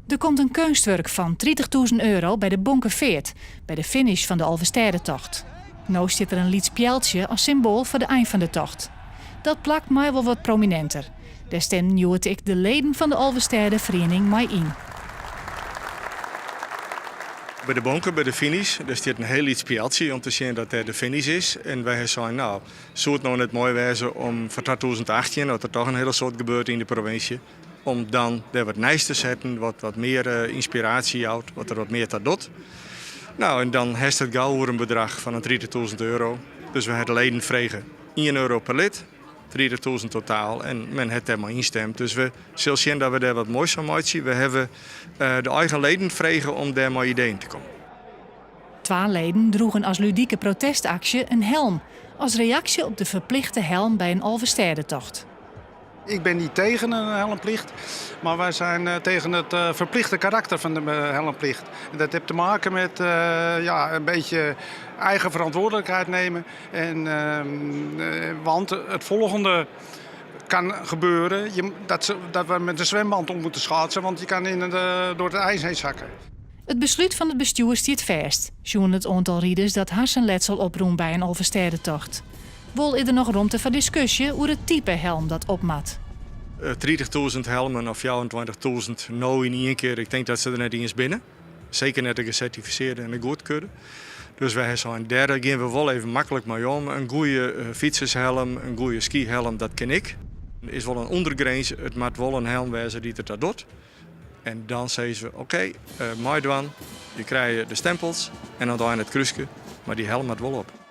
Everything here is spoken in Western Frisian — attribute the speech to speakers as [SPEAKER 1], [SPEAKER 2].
[SPEAKER 1] Der komt in keunstwurk fan 30.000 euro by de Bonkefeart, by de finish fan de Alvestêdetocht. No stiet der in lyts pealtsje as symboal foar de ein fan de tocht. Dat plak mei wol wat promininter. Dêr stimden hjoed ek de leden fan de Alvestêdeferiening mei yn.
[SPEAKER 2] By de Bonke, by de finish, dêr stiet in hiel lyts pealtsje om te sjen dat dêr de finish is. En wy ha sein, no, soe it no net moai wêze om foar 2018, as der toch in hiele soad gebeurt yn de provinsje, om dan dêr wat nijs te setten, wat wat mear ynspiraasje jout, wat der wat mear ta docht. No, en dan hast it gau oer in bedrach fan in 30.000 euro. Dus we ha de leden frege ien euro per lid, 30.000 totaal en men hat dêr mei ynstimd. Dus we sille sjen dat we dêr wat moais fan meitsje. We hawwe de eigen leden frege om dêr mei ideeën te kommen.
[SPEAKER 1] Twa leden droegen as ludike protestaksje in helm, as reaksje op de ferplichte helm by in Alvestêdetocht.
[SPEAKER 3] Ik ben niet tegen een helmplicht, maar wij zijn eh, tegen het eh, verplichte karakter van de eh, helmplicht. En dat heeft te maken met ja, een beetje eigen verantwoordelijkheid nemen. En, ehm, want het volgende kan gebeuren, je, dat, ze, dat we met de zwemband om moeten schaatsen, want je kan in de, door het ijs heen zakken.
[SPEAKER 1] It beslút fan it bestjoer stiet fêst, sjoen it oantal riders dat harsenletsel oprûn by in Alvestêdetocht. Wol is der noch romte foar diskusje oer it type helm dat op moat.
[SPEAKER 2] 30.000 helmen of 24.000 no yn ien kear, ik tink dat se der net iens binne. Seker net de gesertifisearde en de goedkeurde. Dus wy ha sein, dêr gean we wol even maklik mei om. In goede fytsershelm, in goede skyhelm, dat kin ek. Is wol in ûndergrins, it moat wol in helm wêze dy't der ta docht. En dan sizze we, oké, meidwaan, je krije de stempels en oan it ein it krúske, mar dy helm moat wol op.